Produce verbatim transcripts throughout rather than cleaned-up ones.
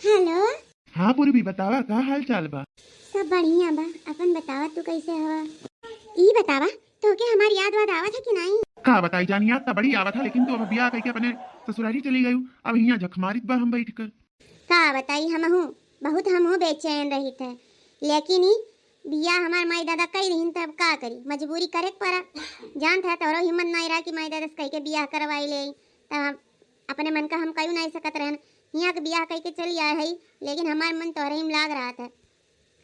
हेलो। हाँ पूर्वी, बतावा, का हाल चाल बा? सब बढ़िया बा, अपन बतावा, तू कैसे हवा? ई बतावा, तोहके हमार याद वाद आवत है कि नाई? का बताई जान, याद त बड़ी आवत है, लेकिन तू अब बियाह कइके अपने ससुरारी चली गयू। अब हियाँ झक मारित बा हम बैठ कर। का बताई, हमहू बहुत, हमहू बेचैन रहित है, लेकिन ई बियाह हमार माई दादा कई रहिन, तब का करी, मजबूरी करे के पड़ा। जानत है, तोहरो हिम्मत नाई रहा कि माई दादा से कह के बियाह करवाई ले, तब हम अपने मन का हम कयू नाई सकत रहन। हियाँ के बियाह कह के चली आए है, लेकिन हमार मन तोहरे ही में लाग रहा था।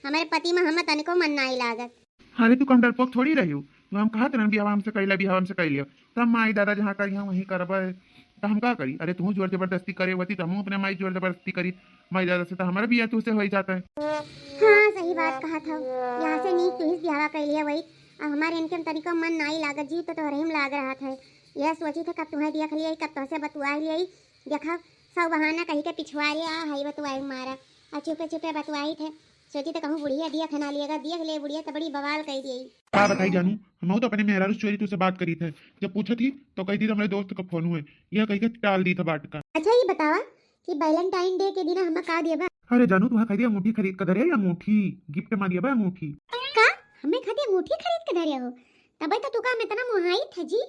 हमारे पति में हम तनिको मन नाई लागत। अरे, तू कम डरपोक थोड़ी रही हो। तू हम कहत रहन, "बियाह हमसे कइला, बियाह हमसे कइलियो।" तब माई दादा जहाँ करी हम वहीं करबे। तो हम का करी? अरे, तू जोर जबरदस्ती करे होती तो हम अपने माई जोर जबरदस्ती करी। माई दादा से तो हमारा बियाह तू से हो ही जाता है। हाँ, सही बात कहा था। यहाँ से नीक तू ही बियाह कइलिया वही। अब हमारे इनके तनिको मन नाई लागत, जीव तो तोहरे ही में लाग रहा था। यह सोची थे कब तुम्हें देख लिया, कब तुमसे बतुआ लिया। देखा, सब बहाना कही के पिछुआ लिया, हई बतुआई मारा। और चुपे चुपे बतुआई थे। सोची तो कहूँ बुढ़िया देख ना लिएगा, देख ले बुढ़िया तो बड़ी बवाल कह दिए। का बताई जानू, हम तो अपने मेहरारू से चोरी तुझसे बात करी थे। जब पूछत ही तो कह दी तो हमारे दोस्त का फोन हुए, यह कह के टाल दी था बात का। अच्छा, ये बतावा कि वैलेंटाइन डे के दिन हम का दिए बा? अरे जानू, तुहा कह दिया अंगूठी खरीद के धरे, अंगूठी गिफ्ट में दिए बा, अंगूठी। का? हमें खातिर अंगूठी खरीद के धरे हो? तबे तो तू का हम इतना मोहाई था जी।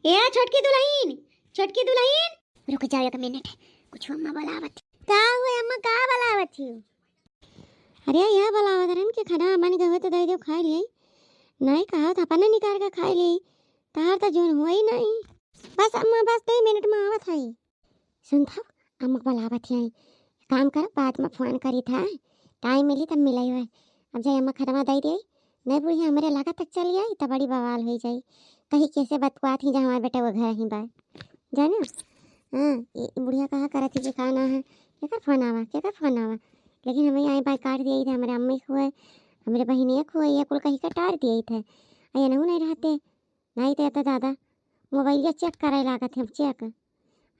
ए छोटकी दुल्हन, छोटकी दुल्हन। रुक जाओ एक मिनट, कुछ अम्मा बुलावत। का हुए अम्मा, का बुलावत हो? अरे यह बुलावत रहन कि खाना बन गए हुए तो दे दो, खाई लिए। नहीं कहा था अपने निकाल के खाई लिए, तहार तो जोन हुआ ही नहीं। बस अम्मा, बस दो मिनट में आवत है। सुन था, अम्मा बुलावत है, काम कर, बाद में फोन करी था, टाइम मिली तब मिले हुए। अब जाए अम्मा खाना दे दे, नहीं बुढ़िया हमरे लगा तक चली आई तो बड़ी बवाल हो जाई। कहीं कैसे बतुआत ही जहाँ हमारे बेटे वो घर ही बा, जाना। हाँ, ये बुढ़िया कहा करत ही कि का ना है, केकर फोन आवा, केकर फोन आवा। लेकिन हमें आई बाई काट दिया था, हमारे अम्मी को है, हमारे बहिनिया को है, ये कुल कहीं का टार दिया था। आ ये नहीं रहते, नहीं तो इतना ज़्यादा मोबाइलिया चेक करे लागत हम, चेक।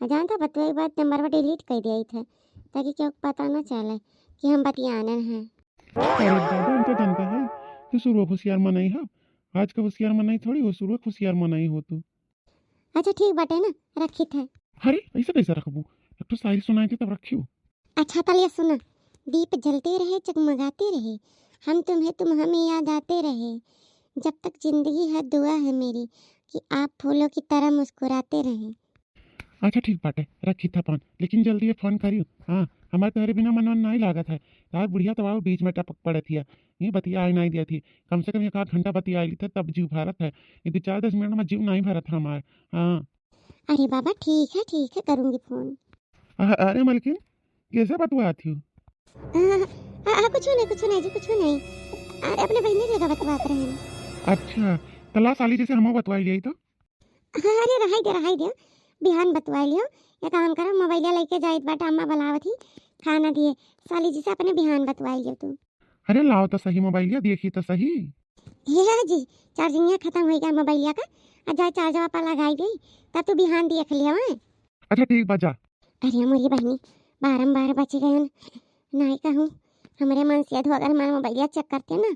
आ जानता बतुए के बाद नंबर पर डिलीट कर दिया था, ताकि केहू के पता ना चले कि हम बतियानन हैं। अरे दादा, हम तो जानता है, तू शुरू होशियार मनई है। आज का होशियार मनई थोड़ी हो, शुरू होशियार मनई हो तू। अच्छा ठीक बाटे ना, रखी थे। अरे ऐसे कैसे रखबू? एक तो शायरी सुनाई थी तब रखियो। अच्छा तलिया सुना। दीप जलते रहे, जगमगाते रहे, हम तुम्हें, तुम हमें याद आते रहे। जब तक जिंदगी है दुआ है मेरी कि आप फूलों की तरह मुस्कुराते रहें। अच्छा ठीक बाटे, रखी था फोन, लेकिन जल्दी ये फोन करियो। हाँ, हमारे तोहरे बिना मनवा नहीं लागत है। तार बुढ़िया तो आओ बीच में टपक पड़त हिया, ये बतियाए नहीं दिया थी। कम से कम एक आध घंटा बतिया ली था तब जीव भरत है, ये दो चार दस मिनट में जीव नहीं भरत है हमार। हाँ। अरे बाबा ठीक है, ठीक है, करूँगी फोन। अ-, अरे मलकिन, कैसे बतुआत हो? आ, आ, आ, कुछ नहीं, कुछ नहीं जी, कुछ नहीं। अरे अपने बहनी के लगा बतुआत रहे हैं। अच्छा, तो ला साली जी से हम बतवाई लिया तो। अरे रहाई दे, रहाई दे, बिहान बतवाई लियो। ये काम करो, मोबाइलिया लेके जाइत बाटे, अम्मा बुलावत ही, खाना दिए। साली जी से अपने बिहान बतवाई लियो तू। अरे लाओ तो सही मोबाइलिया, देखी तो सही। हे जी, चार्जिंग खत्म हो गया मोबाइलिया का, आ जाए चार्जवा पर लगाई गई, तब तू बिहान देख लियो, हैं? अच्छा ठीक बा, जा। अरे मोरी बहनी, बारम्बार बच गयन, नहीं कहूँ, हमरे मन से अधो अगर हमार मोबाइलिया चेक करते ना,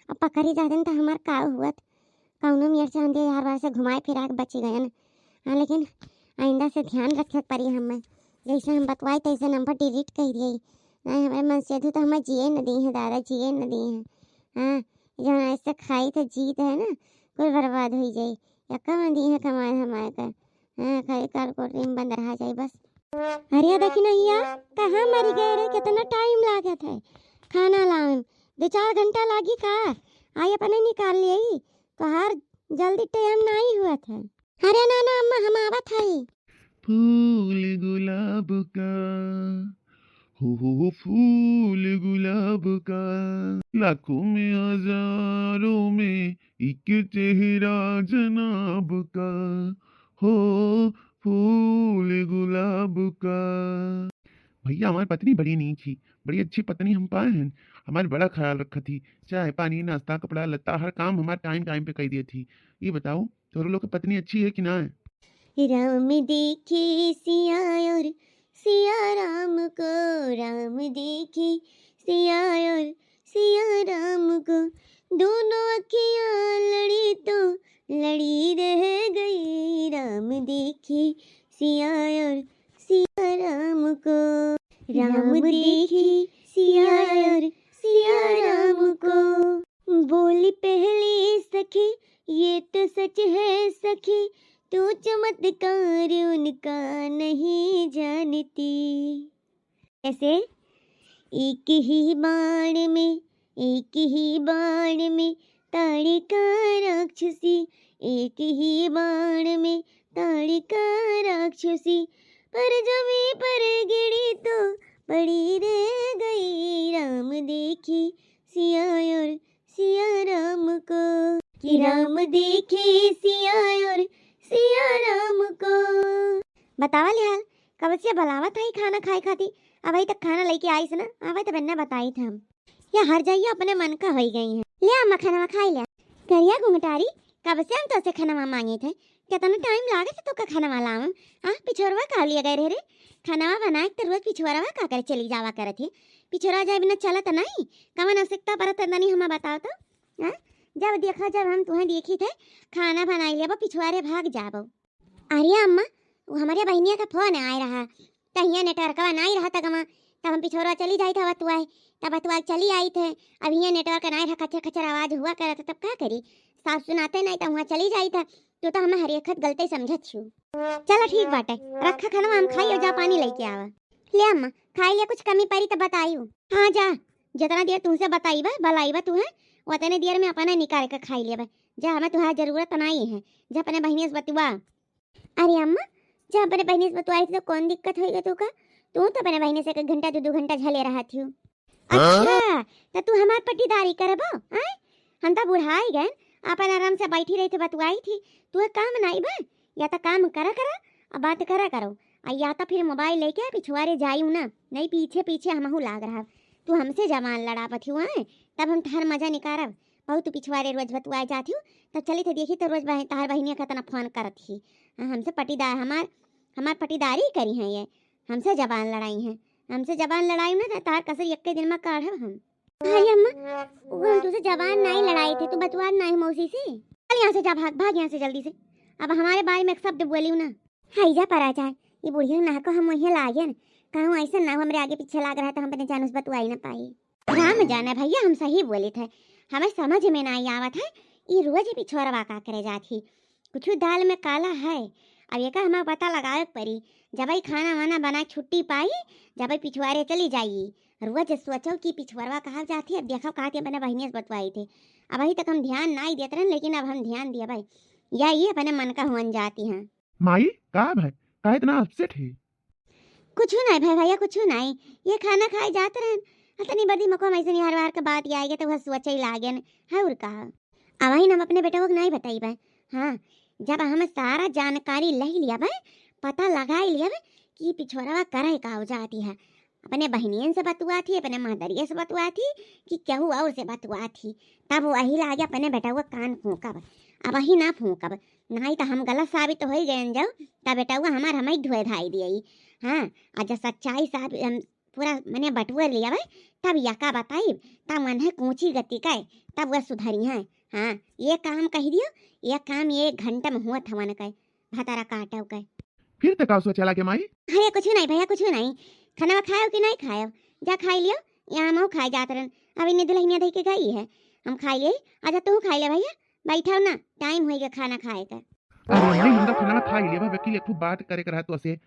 अब पकड़ी जाते तो हमार का हुअत, कौनो मेर चांदे यार बार से घुमाए फिरा के बच गयन। हाँ, लेकिन आइंदा से ध्यान रखे के पड़ी हमें, जैसे हम बतवाई तैसे नंबर डिलीट कर दिए। नहीं, हमारे मन से अधो तो हमें जिए न दी है दादा, जिए न दी है। हाँ, जौन ऐसे खाई थे जीत है ना, कुल बर्बाद हो जाई। या कौन दी है कमाए धमाए का? हाँ, खाली काल कोठरी में बंद रहा जाई बस। अरे देखी ना हिया, कहाँ मरी गए रे, कितना टाइम लागत है खाना लावे में, दो चार घंटा लागी का? आई अपने निकाल लियाई, तोहार जल्दी टाइम नहीं हुआ था। अरे ना ना अम्मा, हम आवत हई। फूल गुलाब का, हो हो हो, फूल गुलाब का, लाखों में हजारों में एक चेहरा जनाब का, हो फूल गुलाब का। भैया, हमारी पत्नी बड़ी नीक ही, बड़ी अच्छी पत्नी हम पाए हैं। हमार बड़ा ख्याल रखत ही, चाय पानी, नाश्ता, कपड़ा लत्ता, हर काम हमार टाइम टाइम पे कई दिए थी। ये बताओ, तोहरे लोग के पत्नी अच्छी है कि ना है? राम देखे सिया और सिया राम को, राम देखे सिया और सिया राम को, दोनों अखियाँ लड़ी तो लड़ी रह गई। राम देखे सिया और सिया राम को। राम देखी सिया और सिया राम को। बोली पहली सखी, ये तो सच है सखी, तू चमत्कार उनका नहीं जानती। कैसे? एक ही बाण में, एक ही बाण में ताड़िका राक्षसी, एक ही बाण में ताड़िका राक्षसी, पर जमी पर गिरी तो पड़ी रह गई। राम देखी सिया और सिया राम को, कि राम देखी सिया और सिया राम को। बतावा लिहाल, कब से बुलावत है खाना खाए खाती, अबही तक खाना लेके आइस ना, अबही तो बन्ना बताइत हम। या हर जाइया अपने मन का होई गई है। ले अम्मा खाना खाई ले। करिया घुंघटारी, कब से हम तोसे खाना मांगे थे, कितना टाइम लागे थे तोका खाना लावम? आ, पिछोरवा का लिए गए रहे रे? खाना बनाए तो रोज पिछोरवा का करे चली जावा करत है। पिछोरवा जाए बिना चलत नहीं, कवन आवश्यकता परत है तनी हमें बताओ तो? हाँ? जब देखा, जब हम तुहें देखी थे, खाना बनाई लेबो, पिछुआरे भाग जाबो। अरे अम्मा, वो हमारे बहनिया का फोन आए रहा, तो हियाँ नेटवर्कवा नहीं रहा तगमा, तब हम पिछोरवा चली जाई था बतुआए, तब बतुआ चली आई थे। अब हियाँ नेटवर्क नहीं रहा, खचर खचर आवाज हुआ करत, तब का करी? साफ सुनाते नहीं, तब वहाँ चली जाई था। तू तो हमें हर एक खत गलते समझत छू। चलो ठीक बाटे, रखा खाना हम खाई और जा पानी लेके आवा। ले अम्मा, खाई ले, कुछ कमी पड़ी तो बताइयो। हाँ जा, जितना देर तुमसे बताइबा, बलाइबा तू है, उतने देर में अपना निकाल के खाई लेबा। जा, हमें तुहार जरूरत नहीं है, जा अपने बहिनी से बतुआ। अरे अम्मा, जा अपने बहिनी से बतुआई तो कौन दिक्कत होई गा तू का? तू तो अपने बहिनी से एक घंटा, दो, दो घंटा झले रहत हो। हाँ? अच्छा, तो तू हमार पट्टीदारी करबो, आय? हम तो बुढ़ाई गए, अपन आराम से बैठी रही थे, बतुआई थी। तू एक काम नहीं बा, या तो काम करा करा, अब बात करा करो, आ या तो फिर मोबाइल लेके पिछुआरे जाइयो ना, नहीं पीछे पीछे हमहू लाग रहा। तू हमसे जबान लड़ावत हो, आय? तब हम तहार मजा निकारब। बहुत तू पिछुआरे रोज बतुआए जात हो, तब चली थे देखी तो रोज बह-, तहार बहिनिया कितना फोन करत ही। हाँ, हमसे पटीदार, हमार, हमार पटीदारी करी हैं ये, हमसे जबान लड़ाई हैं। हमसे जबान लड़ाई ना, तो तार कसर यक्के दिन में काढ़ब हम। अरे अम्मा, वो हम तुझसे जबान नहीं लड़ाई थे, तू बतुआ नहीं मौसी से। चल यहाँ से जा, भाग, भाग यहाँ से जल्दी से। अब हमारे बारे में एक शब्द बोलियो ना। हाय जा परा जाए, ये बुढ़िया ना को हम वहीं लागे न। कहूँ ऐसा ना हो, हमरे आगे पीछे लाग रहा तो हम अपने जानू से बतुआई ना पाई। राम जाने भैया, हम सही बोले थे, हमें समझ में नहीं आवत है, ये रोज पिछोरवा का करे जात ही। कुछ दाल में काला है। अब एका हमें पता लगावे के पड़ी। जब ई खाना वाना बना के छुट्टी पाई, जब ई पिछुआरे चली जाई। रोज सोचो कि पिछुआरवा कहाँ जाती है, अब देखो कहाँ थी अपने बहिनिया से बतवाई थे। अबही तक हम ध्यान नाई देत रहन, लेकिन अब हम ध्यान दिया भाई। या ये अपने मन का हुअन जाती हैं। माई, का भाई, का इतना अपसेट है? कुछ नहीं भाई, भैया कुछ नहीं। ये खाना खाए जात रहन, अतनी बड़ी मको में ऐसे निहार वार के बात आएगा तो वह सोचे ही लागेन है और कहा। अबही हम अपने बेटवा के नहीं बताई भाई। हाँ, जब हम सारा जानकारी ले लिया भाई, पता लगा ही लिया भाई कि पिछोरवा करे का हो जाती है। अपने बहनियन से बतुआ थी, अपने महदरिया से बतुआ थी कि केहू और से बतुआ थी, तब वही लागे अपने बेटवा कान फूंकब। अबही ना फूंकब, नहीं तो हम गलत साबित हो ही गए जाओ, तब बेटवा हमार हम ही धोए धाई दिए। हाँ, आ जब सच्चाई साबित हम पूरा मने बटुआ लियावे, तब यका बताइब, तब मन है कूची गति के, तब वह सुधरी हैं। हाँ, ये काम कह दियो, ये काम ये एक घंटा में हुआ था मन के, भतारा काटव के। फिर ते का सोचे लागे माई? अरे कुछ नहीं भैया, कुछ नहीं। खाना खायो कि नहीं खायो? जा खाई लियो, यहाँ हम खाए जात रहन। अब इन्हें दुल्हनिया दे के गई है, हम खाई लिए। आजा तू खाई ले भैया, बैठो ना, टाइम होई गया खाना खाए का। अरे नहीं, हम तो खाना खा ही लिया भाई, वकील एक ठो बात करे के रहा तो से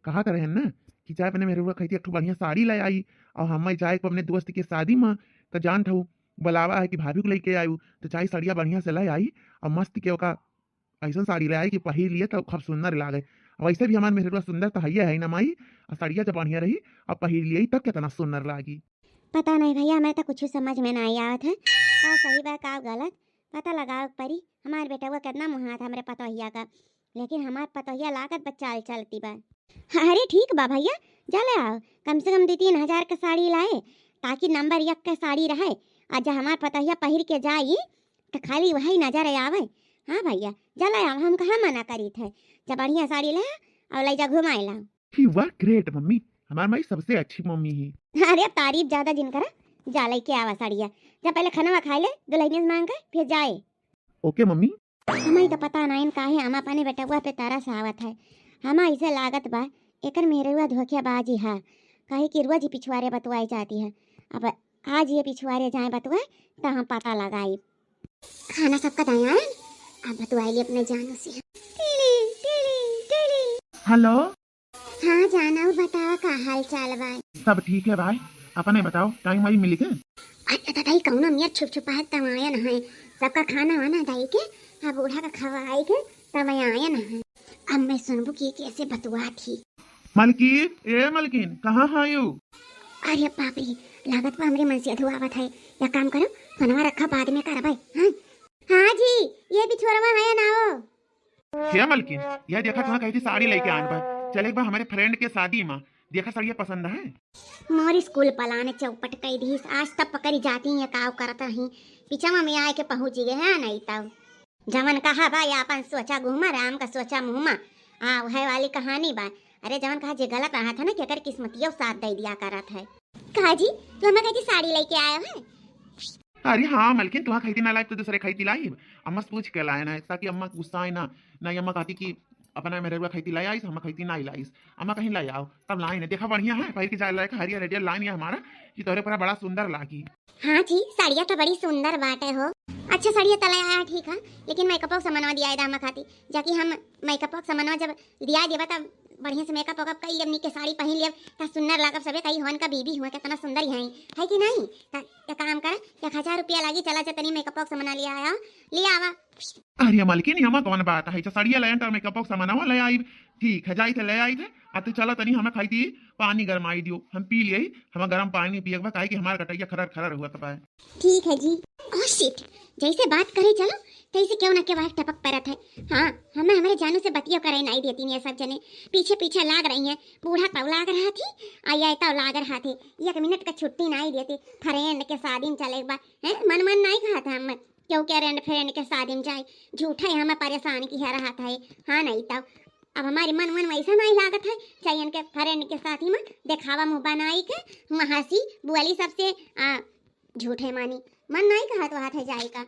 कहा तो रहन ना कि चाहे अपने मेहरुआ खाई थी एक ठो बढ़िया साड़ी ले आई और हम जाए को अपने दोस्त के शादी में तो जान था बुलावा है कि भाभी को लेके आयु तो चाहे साड़िया बढ़िया से ले आई और मस्त के ओका ऐसा साड़ी ले आई कि पहिर लिए तो खूब सुंदर लागे। और वैसे भी हमारे मेहरुआ सुंदर तो है ही ना माई, और साड़िया जब बढ़िया रही और पहिर लिए तब कितना सुंदर लागी। पता नहीं भैया, हमें तो कुछ समझ में नहीं आवत है, का सही बा का गलत, पता लगावे के पड़ी। हमार बेटवा कितना मुहात हमरे पतोहिया का, लेकिन हमार पतोहिया लागत बा चाल चलती बा। अरे ठीक बा भैया, जा ले आओ, कम से कम दो तीन हजार के साड़ी लाए, ताकि नंबर एक के साड़ी रहे। आ जा हमार पतोहिया पहिर के जाई तो खाली वही नजर आवे। हाँ भैया, जा ले आओ, हम कहाँ मना करी थे, जा बढ़िया साड़ी ले आ और ले जा घुमाए ला। ही वाह, ग्रेट मम्मी, हमार माई सबसे अच्छी मम्मी ही। अरे अब तारीफ ज्यादा जिन करा, जा लेके आवा साड़िया, जा पहले खाना खाए ले, दुल्हनिया से मांग के फिर जाए। ओके मम्मी। हमारी तो पता नहीं काहे हम अपने बेटवा पे तरस आवत है। हमा ऐसे लागत बा एकर मेहरुआ धोखेबाजी है। काहे कि रोज ही पिछुआरे बतुआई जाती है। अब आज ये पिछुआरे जाए बतुआए, त हम पता लगाई। खाना सबका दयान, अब बतुआई ली अपने जानू से। टिली, टिली, टिली। हेलो। हाँ जाना, और बतावा का हाल चाल बा? सब ठीक है भाई, अपने बताओ, टाइम वाइम मिली के? अरे दादा, ई कौनो मियाँ छुप छुपा है, तब आयन है। सबका खाना वाना दाई के, अब बूढ़ा का खवाई के, तब आयन है। अब मैं सुनबू कि कैसे बतुआ थी। मलकिन, ए मलकिन, कहाँ है यू? अरे बाप रे, लागत बा हमरे मन से अधुआवत है। या काम करो, फोनवा रखा, बाद में करबै। हाँ, हाँ जी, ये बिछोरवा है ना हो। हे मलकिन, यह देखा कहाँ कही थी साड़ी लेके आन बा। चले बा हमारे फ्रेंड के शादी में, देखा साड़िया पसंद है। मोर स्कूल पलान चौपट कई दीस, आज तब पकड़ी जाती है काव करत रही। पिछवा में आए के पहुँच गए हैं नहीं तब। जवन कहा बा या अपन सोचा घूमा, राम का सोचा मुहमा। आ, वह वाली कहानी बा। अरे जवन कहा जे गलत रहा था ना कि अगर किस्मतियों साथ दे दिया करत है। कहा जी, तू हमें कही थी साड़ी लेके आए हो है? अरे हाँ मलकिन, तुहा खैती ना लाइब तो दूसरे खैती लाइब। अम्मा से पूछ के लाए ना, ताकि अम्मा गुस्सा है ना। नहीं अम्मा कहती कि अपना मेरे रुआ खैती लाई आइस, हम खैती ना लाइस। अम्मा कहीं लाई आओ, तब लाई ना। देखा बढ़िया है, पहिर के जाए लायक हरियर हरियर लाइन है हमारा, कि तोरे पर बड़ा सुंदर लागी। हाँ जी, साड़िया तो बड़ी सुंदर बाटे हो। अच्छा साड़िया तले आया ठीक है, लेकिन मेकअप का सामानवा दिया है दामा खाती, जाकि हम मेकअप का सामानवा जब दिया देबा तब बढ़िया से मेकअप वेकअप कर लेब, नीके साड़ी पहन लेब, त सुंदर लागब। सबे कही होन का बीबी हुआ कितना सुंदर है, है कि नहीं? त एक काम कर, एक हजार रुपया लागी, चला जा तनी मेकअप का सामान लिया आया, ले आवा। अरे मलकिन, एमा कौन बात है? अच्छा, साड़िया ले आयन त मेकअप का सामानवा ले आइब। ठीक है, जाई थे, ले आई थे। आ तू चला तनी हमें खाई थी पानी गरमाई दियो, हम पी लिए, हमें गरम पानी पिए के बा, काहे कि हमार कटैया खरर खरर हुआ बा। ठीक है जी। Oh shit, जैसे बात करे चलो, तैसे क्यों ना के बात टपक परत है। हाँ, हमें हमारे जानू से बतियो करे नहीं देती ये सब जने, पीछे पीछे लाग रही हैं। बूढ़ा तब लाग रहा थी, आ ये तब लाग रहा थी, एक मिनट का छुट्टी नहीं देती। फ्रेंड के शादी में चले एक बार, हैं, मन मन नहीं कहा था हम, क्यों के फ्रेंड फ्रेंड के शादी में जाए, झूठा ही हमें परेशान किया रहा था। हाँ नहीं तब, अब हमारे मन मन वैसा नहीं लागत है, चाहिए इनके फ्रेंड के साथ ही में दिखावा मुँह बनाई के, हंसी बोली सबसे, आ, झूठे मानी, मन नहीं कहत वहात है जाए का।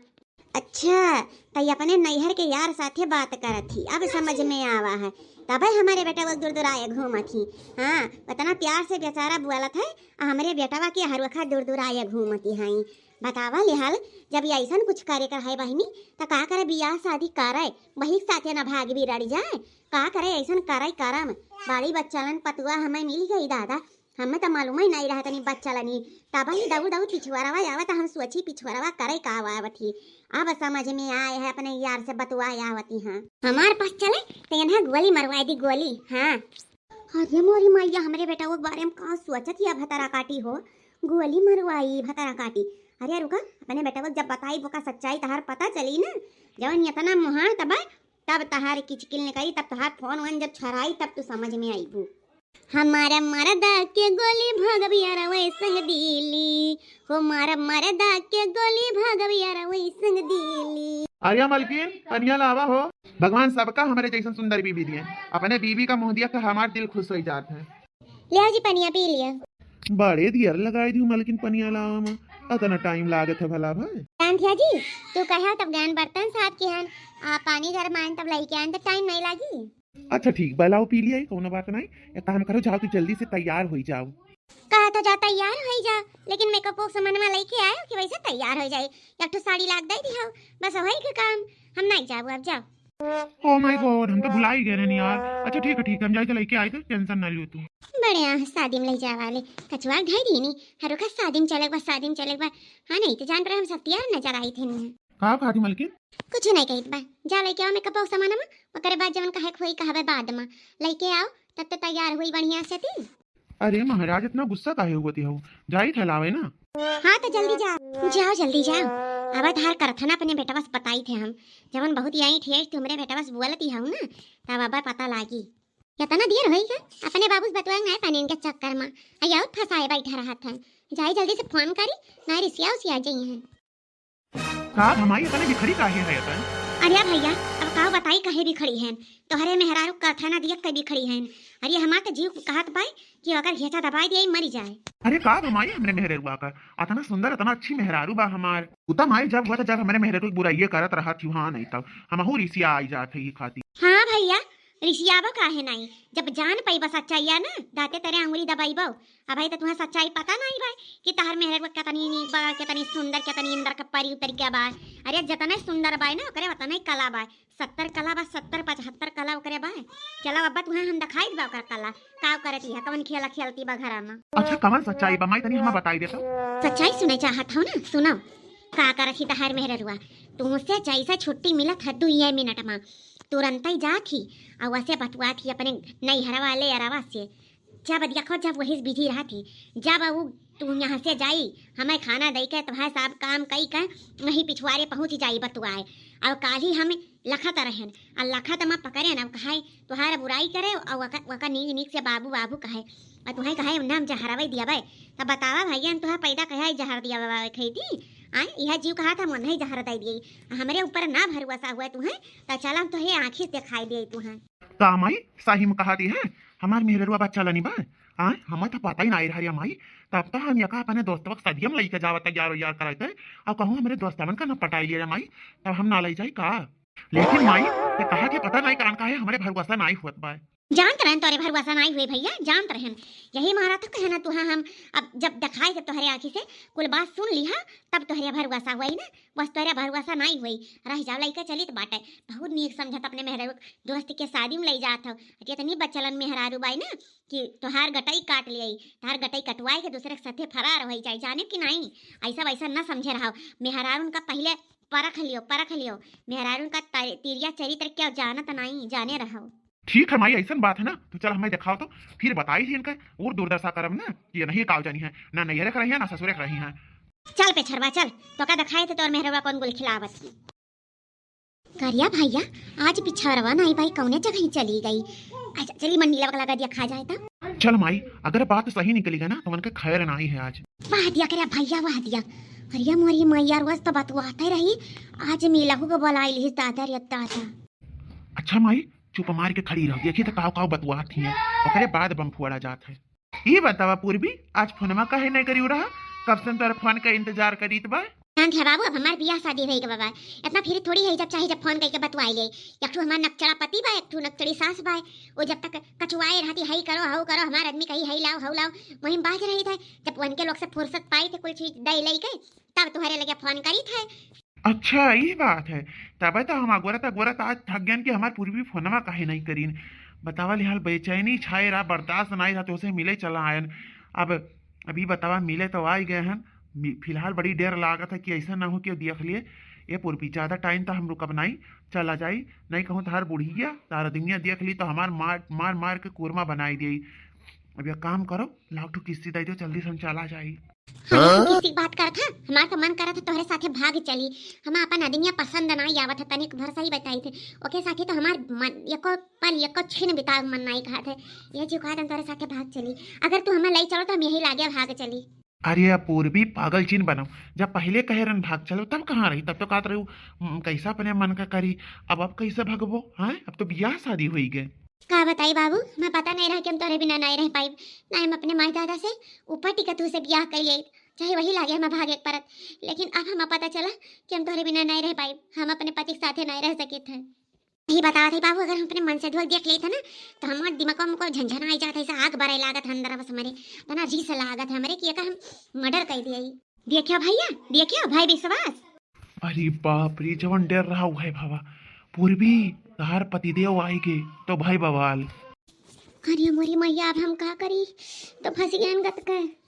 अच्छा, तई अपने नैहर के यार साथे बात करत ही, अब समझ में आवा है। तबे हमारे बेटा वो दुरदुराए घूमत ही। हाँ, उतना प्यार से बेचारा बोलत है, आ हमरे बेटवा के हर वक्त दुरदुराए घूमती हैं। बतावा लिहाल, जब ये ऐसन कुछ करे का है बहिनी, त का करे बियाह शादी करे, वही के साथे ना भाग बिगड़ जाए, का करे ऐसन करे करम। बड़ी बच्चलन पतुआ हमें मिल गई दादा, हमें त मालूम ही नहीं रहा तनी बच्चलनी। तब ही दऊ दऊ पिछुआरवा आवत, हम सोची पिछुआरवा करे का आवत ही। अब समझ में आए है अपने यार से बतुआ आवती हाँ। हमार पास चले त इन्हें गोली मरवाई दी गोली। हाँ। अरे मोरी मैया, हमरे बेटा वो बारे में का सोचत ही भतरा काटी हो, गोली मरवाई भतरा काटी। अरे रुका, अपने बेटा को जब बताई बोका सच्चाई तहार पता चली ना, जवन इतना मुहान तब तब तहार किचकिल निकली, तब तहार फोन वन जब छराई तब तू समझ में आईबू। हमारा मरदा के गोली भगबिया रवे संग दिली, हो मारा मरदा के गोली भगबिया रवे संग दिली। अरे मलकिन, पनिया लावा हो। भगवान सबका हमरे जैसन सुंदर बीबी दिए। अपने बीबी का मुँह दिया के हमार दिल खुश हो जात है। ले आओ जी पनिया पी लिया। बड़े दियर लगाई दियो मलकिन पनिया लावा में, अतना टाइम लागत है भला भाई। जानत हिया जी, तू कहा तब गैन बर्तन साफ किहन, आ पानी गरमायन तब लइके आयन त टाइम नहीं लागी। अच्छा ठीक बा, लाओ पी लिया, कौनो बात नहीं। एक काम करो, जाओ तू जल्दी से तैयार होई जाओ। कहा तो जा तैयार होई जा, लेकिन मेकअप के सामानवा लइके आयो कि वैसे तैयार हो जाए। एक ठो साड़ी लाग दे दियो, बस होई के काम, हम नहीं जाबो, अब जाओ। Oh my God, हम तो भुला ही गए रहनी यार। अच्छा ठीक है, ठीक है, हम जाए थे लेके आए थे, टेंशन ना लियो तू। बड़े यहाँ शादी में ले जाए वाले कचवा ढाई दीनी, हर वक्त शादी में चले बा, शादी में चले बा। हाँ नहीं तो जान रहे हम सब तैयार नजर आई थे नहीं। का कहा थी मलकिन? कुछ नहीं कही बा, जा लेके आओ मेकअप का सामान, ओकरे बाद जवन कहे के होई कहबे बाद में, लेके आओ, तब तो तैयार हुई बढ़िया से ती। अरे महाराज, इतना गुस्सा काहे हुआ ती हो? जाई थे लावे ना। हाँ तो जल्दी जाओ, जाओ जल्दी जाओ। अब धार करथना अपने बेटवा से बताई थे हम, जवन बहुत यही ठेठ तुमरे बेटवा से बोलती हूँ ना, तब अब पता लागी। इतना देर होई है, अपने बाबू से बतवाए ना पानी इनके चक्कर में। अया और फंसाए बैठा रहत है, जाई जल्दी से फोन करी, ना रिसिया उसिया जाई है। का भमाई इतने बिखरी काहे है तन? अरे भैया, अब का बताई काहे बिखरी हैं? तोहरे मेहरारू का था ना दियत के बिखरी हैं। अरे हमार तो जीव कहत बाय कि अगर घेचा दबाई दिया, मरी जाए। अरे का भमाई हमरे मेहरारू का? अतना सुंदर, अतना अच्छी मेहरारू बा हमार। उता माई जब हुआ था, जब हमरे मेहरारू की बुराइये करत रहा थी, हाँ नहीं तब हमहू रिसिया आई जात है ये खाती। हाँ भैया, रिसियाबो काहे नाई? जब जान पइबा सच्चाइया ना, दाँते तरे अंगुरी दबाइबो। अबही त तुहें सच्चाई पता नाई बा कि तहर मेहररुआ केतनी नीक बा, केतनी सुंदर, केतनी इंदर के परी उतरी के बा। अरे, जतने सुंदर बा ना, ओकरे ओतने कला बा। सत्तर कला बा, सत्तर पचहत्तर कला ओकरे बा। चलो अब्बा, तुहें हम देखाई देबा ओकर कला, का करत है, कवन खेला खेलती बा घरा में। अच्छा, कवन सच्चाई बा माई, तनी हमें बताई दे तो। सच्चाई सुने चाहत हो ना, सुनो। का करत ही तहार मेहररुआ? तुमसे जैसा छुट्टी मिलत है दुइये मिनट में, तुरंत ही जात ही, और वैसे बतुआत ही अपने नैहर वाले अरवा से। जब देखो, जब वही बिजी रहत ही, जब उ तू यहाँ से जाई, हमें खाना दई के, तुम्हारे सब काम कई के, वहीं पिछुआरे पहुँच जाई बतुआए। और काल ही हम लखत रहन, और लखत में पकड़े ना, कहे, "तुहार बुराई करे," और वका, वका नीक नीक से बाबू, बाबू कहे, और तुहें कहे, "नाम जहरवे दियाबे।" तब बतावा भैया, तुहें पैदा कहे जहर दिया बाबा खैती? आए, यह जीव कहा था, मन ही जहर दे दिए। हमरे ऊपर ना भरोसा हुआ तुहें, तो चल हम तुहें आँखी से दिखाई दिए तुहें। का माई, सही में कहा दी है, हमार मेहररुआ बच्चा लनी बा? आए, हमें तो पता ही नाई रहा रे माई। तब तो हम यका अपने दोस्तवा के सदियम लइके जावा तैयार वैयार कराए थे, और कहूँ हमरे दोस्तवन का न पटाई लिया रे माई, तब हम ना लई जाई का? लेकिन माई, ये कहा के पता नाई कान का है, हमरे भरोसा नाई हुअत बा। जानत रहन तोरे भरोसा नाई हुए भैया, जानत रहन। यही मारा तो कहना तुहा हम, अब जब दिखाई जब तोहरे आँखी से कुल बात सुन लिहा, तब तोहरे भरोसा हुई ना, बस तोहरे भरोसा नाई हुई। रह जाओ, लइका चलित बाटे, बहुत नीक समझत अपने मेहररुआ दोस्त के शादी में लई जात हो। अरे इतनी बच्चलन मेहरारू बाई ना कि तोहार गटई काट लियाई, तोहार गटई कटवाए के दूसरे के साथे फरार होई जाए, जाने कि नाई? ऐसा वैसा न समझे रहो, मेहरारू उनका पहले परख लियो, परख लियो, मेहरारू उनका तर-, तिरिया चरित्र क्या जानत नाई, जाने रहो। ठीक है माई, ऐसन बात है ना, तो चल हमें दिखाओ तो, फिर बताई थी इनका और दुर्दशा करब ना कि ये नहीं काव जानी है, ना नैहरे के रही है, ना ससुरे के रही है। चल पेछरवा चल, तो का दिखाए थे तोर मेहरवा कौन गुल खिलावत की। करिया भैया, आज पिछरवा नाई बाई कौने जगह ही चली गई। अच्छा चली मंडीला लगा दिया खा जाए ता। चल माई, अगर बात सही निकली गई ना तो मन के खैर नाई है आज। वाह दिया करिया भैया, वाह दिया। अरे मोरी मैया रोज तो बतुआते रही, आज मिलहू के बोलाई लिहिस दादा रे दादा। अच्छा माई, चुप मार के खड़ी रहो, देखी तो काव काव बतुआत ही है, ओकरे बाद बम फुआड़ा जात है। ई बतावा पूर्वी, आज फोनमा काहे नहीं करियो रहा? कब से तोर फोन का इंतजार करीत बा। जानत है बाबू, अब हमार बियाह शादी होई के बाबा, इतना फ्री थोड़ी है जब चाहे जब फोन करके बतवाई ले। एक ठो हमार नकचड़ा पति बा, एक ठो नकचड़ी सास बा। वो जब तक कचुआए रहती, हई करो, हऊ करो, हमार आदमी कही हई लाओ, हऊ लाओ, वहीं बाज रही थे। जब उनके लोग से फुर्सत पाई थे कुल चीज दे ले के, तब तुम्हारे लगे फोन करी थे। अच्छा, ई बात है। तबे तो हम अगोरत अगोरत आज थक गयन कि हमार पूर्वी फोनमा काहे नहीं करीन। बतावा लिहाल बेचैनी छाए रहा, बर्दाश्त नहीं रहा, तो उसे मिले चला आयन। अब अभी बतावा मिले तो आ ही गए हैं। मि-, फिलहाल बड़ी डर लागत है कि ऐसा ना हो कि देख लिए। ए पूर्वी, ज्यादा टाइम तो हम रुकब नहीं, चला जाई। नहीं कहूँ तहार बुढ़िया, तारा दुनिया देख ली तो हमार मार, मार, मार के कोरमा बनाई दी। अब यह काम करो, लाओ ठो किस्ती दे दो, जल्दी से हम चला जाई। हम हाँ? किस्ती की बात करत है, हमार तो मन करत है तोहरे साथे भाग चली। हम अपन आदमिया पसंद नाई आवत है, तनिक भर सही बताई थे। ओके साथे तो हमार मन, एको पल, एको छिन बितावे मन नाई कहत है। ये जो कहत हम तोहरे साथे भाग चली। अगर तू हमें ले चलो तो हम यही लागे भाग चली। अरे अब पूर्वी पागल जिन बनाओ, जब पहले कहे रहन भाग चलो तब कहाँ रही, तब तो कहत रहू, "हम्म, कैसा अपने मन का करी, अब, अब कैसे भगबो, हैं? अब तो बियाह शादी होई गए।" का बताई बाबू, हमें पता नहीं रहा कि हम तोहरे बिना नहीं रह पाइब। ना हम अपने माई दादा से ऊपर टिकत से बियाह कर लिए, चाहे वही लागे हमें भागे के परत, लेकिन अब हमें पता चला कि हम तोहरे बिना नहीं रह पाइब, हम अपने पति के साथे नहीं रह सकित है। यही बतावत है बाबू, अगर हम अपने मन से धोख देख लेते ना, तो हमारे दिमाग में को झंझन आई जात है, ऐसा आग बरे लागत है अंदर बस हमारे, इतना रीस लागत है हमारे कि एका हम मर्डर कर दिया। देखियो भैया, देखियो भाई विश्वास। अरे बाप रे, जवन डर रहा हुआ है बाबा, पूर्वी तहार पतिदेव आए के तो भाई बवाल। अरे मोरी मैया, अब हम का करी, तो फंस गए गत के।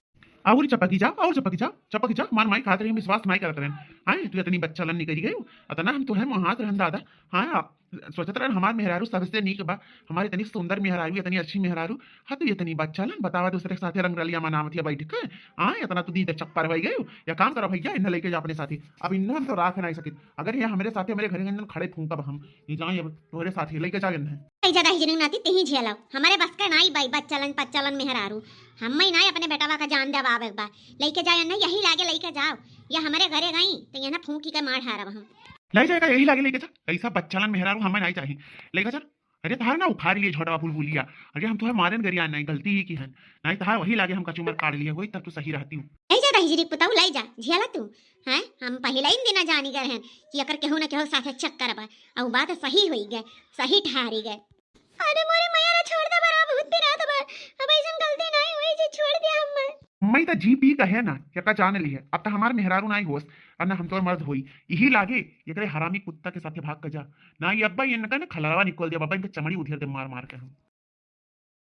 और चपकी जाओ, और चपकी जाओ, चपकी जाओ, हमार माई खात रही, हम विश्वास नहीं करत रहन। हैं, तू इतनी बच्चा लन निकल गई, इतना हम तो है मोहात रहन दादा। हाँ, सोचत रहन हमार मेहरारू सबसे नीक बा, हमारी इतनी सुंदर मेहरारू, इतनी अच्छी मेहरारू। हाँ, तू इतनी बच्चा लन बतावा, दूसरे के साथे रंग रलिया मनावत या बैठ के। हाँ, इतना तू दीद चप्पर हो गई। या काम करो भैया, इन्हें लेके जा अपने साथी। अब इन्हें हम तो राख नहीं सकित। अगर ये हमारे साथे हमारे घर के अंदर खड़े फूंकब हम, ये जाए अब तोहरे साथी लेके जा इन्हें। ऐ ज्यादा हिजरी नाती तेही झेलाओ, हमारे बस का नाई बाई, बच्चा लन पच्चा लन मेहरारू। हम ही नाई अपने बेटवा का जान देवावे बा। लेके जा इन्हें, यही लागे लेके जाओ। या हमारे घरे गई तो इन्हें फूंकी के मार हारब हम। ले जाएगा यही लागे लेके जा, कैसा बच्चा लन मेहरारू हमें नहीं चाहिए। लेके चल। अरे तहार ना उखाड़ लिए झोटवा बुलबुलिया। अरे हम तुहे मारेन गरिया नहीं, गलती ही की हन। नहीं तहार वही लागे हम कचूमर काढ़ लिए होई तब तू सही रहती हूँ। ले जा दहिजरी पुताऊ, ले जा, झेला तू। हैं, हम पहले ही दिना जानी गए हैं कि अकर केहू न केहू साथे चक्कर बा। और बात सही होई गए, सही ठहरी गए। अरे मोरे मया रे, छोड़ दे बा, बहुत पिरात बा। अब ऐसन गलती नाहीं होई जी, छोड़ दिया हम्मे। मम्मी त जी पी कहे ना, यका जान ली है। अब त हमार मेहरारू नाहीं होस, और ना हम तोर मर्द होई। यही लागे, एकरे हरामी कुत्ता के साथे भाग के जा। ना ये अब्बा, ये इनका ना खलरवा निकल दिया, बाबा, इनके चमड़ी उधेर दे मार मार के हम।